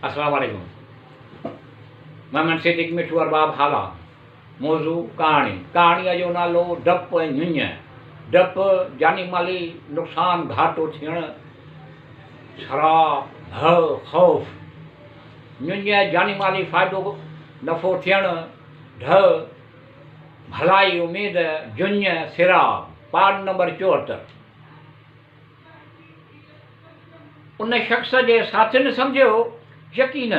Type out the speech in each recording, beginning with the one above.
السلام عليڪم محمد صديق مٺو ارباب هالا موضوع ڪهاڻي ڪهاڻيء جو نالو ڊپ ۽ ڃڃ ڊپ جاني مالي نقصان گهاٽو ٿيڻ شراب ڀؤ خوف ڃڃ جاني مالي فائدو نفعو ٿيڻ ڍء ڀلائي اميد جڃ سراب پارٽ نمبر 74. ان شخص جي ساٿين سمجهيو، يقيناً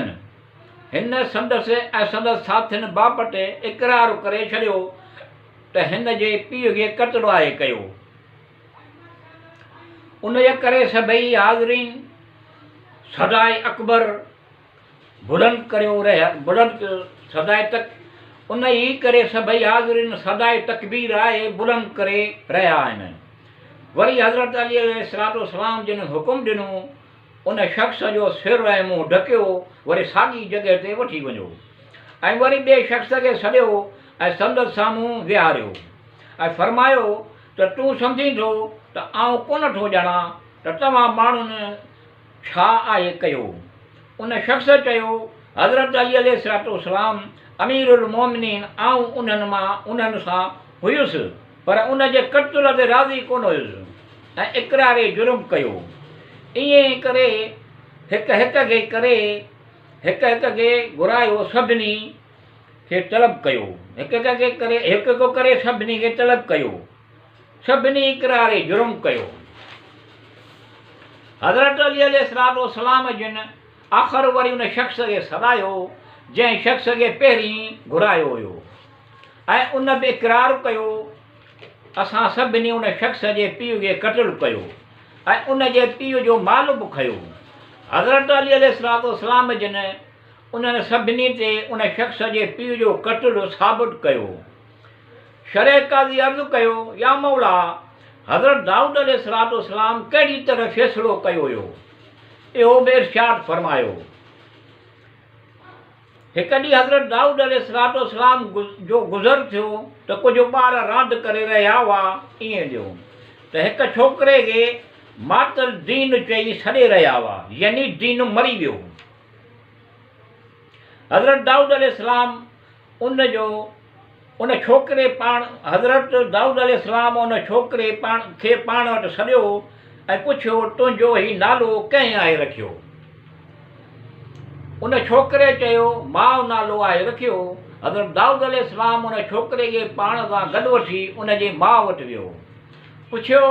هن سندس ۽ سندس ساٿين بابت اقرار ڪري ڇڏيو ته هن جي پيء کي قتل آهي ڪيو. انهيء ڪري سڀئي حاضرين صداء اڪبر بلند ڪريو رهيا بلند صداء تڪ انهيء ڪري سڀئي حاضرين صداء تڪبير آهي بلند ڪري رهيا آهن. وري حضرت علي عليه الصلوة والسلام جن حڪم ڏنو، ان شخص جو سر ۽ منهن ڍڪيو وري ساڳي جڳهه تي وٺي وڃو ۽ وري ٻئي شخص کي سڏيو ۽ سندس سامهون ويهاريو ۽ فرمايو ته تون سمجهين ٿو ته آئون ڪونه ٿو ڄاڻان ته توهان ماڻهن ڇا آهي ڪيو؟ ان شخص چيو، حضرت علي عليه الصلوة والسلام امير المومنين آئون انهن مان انهن سان هيس پر ان جي قتل تي راضي ڪونه هيس ۽ اقرار جرم ڪيو. ائين ڪري هڪ هڪ کي ڪري هڪ هڪ کي گهرايو سڀني کي طلب ڪيو. هڪ هڪ کي ڪري هڪ هڪ ڪري سڀني کي طلب ڪيو. سڀني اقرار جرم ڪيو. حضرت علي عليه الصلوة والسلام جن آخر وري ان شخص کي سڏايو، جنهن شخص کي پهرين گهرايو هيو ۽ ان به اقرار ڪيو، اسان سڀني ان شخص جي پيء کي قتل ڪيو ۽ ان جي پيء جو مال به کنيو. حضرت علي عليه الصلوة والسلام جن انهن سڀني تي ان شخص جي پيء جو قتل ثابت ڪيو. شرع قاضي عرض ڪيو، يا مولا! حضرت دائود عليه الصلوة والسلام ڪهڙي طرح فيصلو ڪيو هيو؟ اهو به ارشاد فرمايو. هڪ ڏينهن حضرت دائود عليه الصلوة والسلام جو گذر ٿيو ته ڪجهه ٻار راند ڪري رهيا هئا، ائين ڏيو ته هڪ ڇوڪري کي مات الدين چئي سڏي رهيا هئا، يعني دين مري ويو. حضرت دائود عليه السلام ان جو ان ڇوڪري پاڻ حضرت دائود عليه السلام ان ڇوڪري پاڻ کي پاڻ وٽ سڏيو ۽ پڇيو تنهنجو هي نالو ڪنهن آهي رکيو؟ ان ڇوڪري چيو ماء نالو آهي رکيو. حضرت دائود عليه السلام ان ڇوڪري کي پاڻ سان گڏ وٺي ان جي ماء وٽ ويو. پڇيو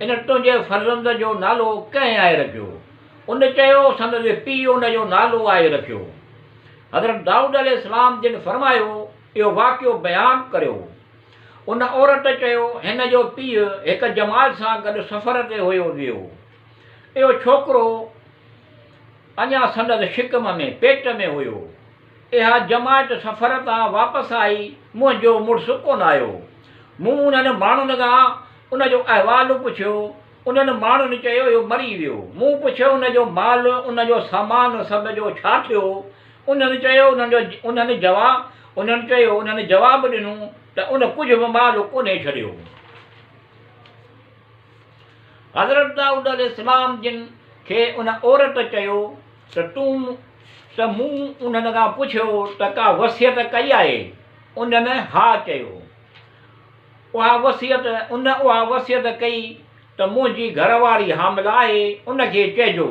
ان تنهنجي فرزند جو نالو ڪنهن آهي رکيو؟ ان چيو سندس پيء ان جو نالو آهي رکيو. حضرت دائود عليه السلام جن فرمايو، اهو واقعو بيان ڪريو. ان عورت چيو، هن جو پيء هڪ جماعت سان گڏ سفر تي هيو ويو. اهو ڇوڪرو اڃا سندس شڪم ۾، پيٽ ۾، هيو. اها جماعت سفر تان واپس آئي، منهنجو مڙس ڪونه آيو. مون انهن ماڻهن کان ان جو احوال پڇيو، انهن ماڻهن چيو اهو مري ويو. مون پڇيو ان جو مال، ان جو سامان سڀ جو ڇا ٿيو؟ انهن چيو انهن جو انهن جوا انهن چيو انهن جواب ڏنو ته ان ڪجهه به مال ڪونهي ڇڏيو. حضرت دائود عليه السلام جن کي ان عورت چيو ته تون ته مون انهن کان پڇيو ته ڪا وصيت ڪئي آهي؟ انهن ها چيو. اها وصيت ان اها وصيت ڪئي ته منهنجي گهر واري حامله آهي ان کي چئجو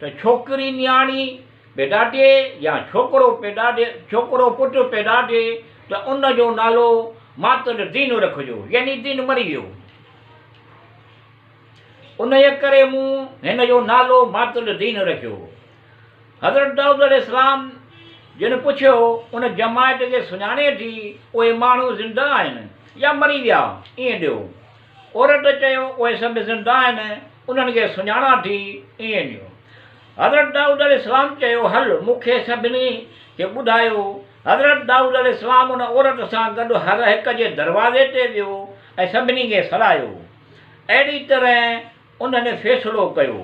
ته ڇوڪري نياڻي پيدا ٿئي يا ڇوڪرو پيدا ٿئي ڇوڪرو پٽ پيدا ٿئي ته ان جو نالو ماتل دين رکجو يعني دين مري ويو انهيء ڪري مون هن جو نالو ماتل دين رکيو. حضرت دائود عليه السلام جن پڇيو، ان جماعت کي سڃاڻين ٿي، اهي ماڻهو زنده آهن يا مري ويا؟ ائين ڏيو. عورت چيو، اهي سڀ زنده آهن، انهن کي سڃاڻان ٿي، ائين ڏيو. حضرت دائود عليه السلام چيو، هل، مون کي سڀني کي ٻڌايو. حضرت دائود عليه السلام ان عورت سان گڏ هر هڪ جي دروازي تي ويو ۽ سڀني کي سڏايو. اهڙي طرح انهن فيصلو ڪيو،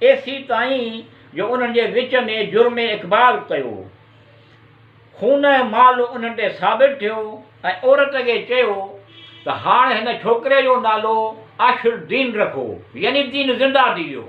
ايسيتائين جو انهن جي وچ ۾ جرم اقبال ڪيو. خون ۽ مال انهن تي ثابت ٿيو ۽ عورت کي چيو ته هاڻ هن ڇوڪري جو نالو عاش الدين رکو، يعني دين زنده ٿي ويو.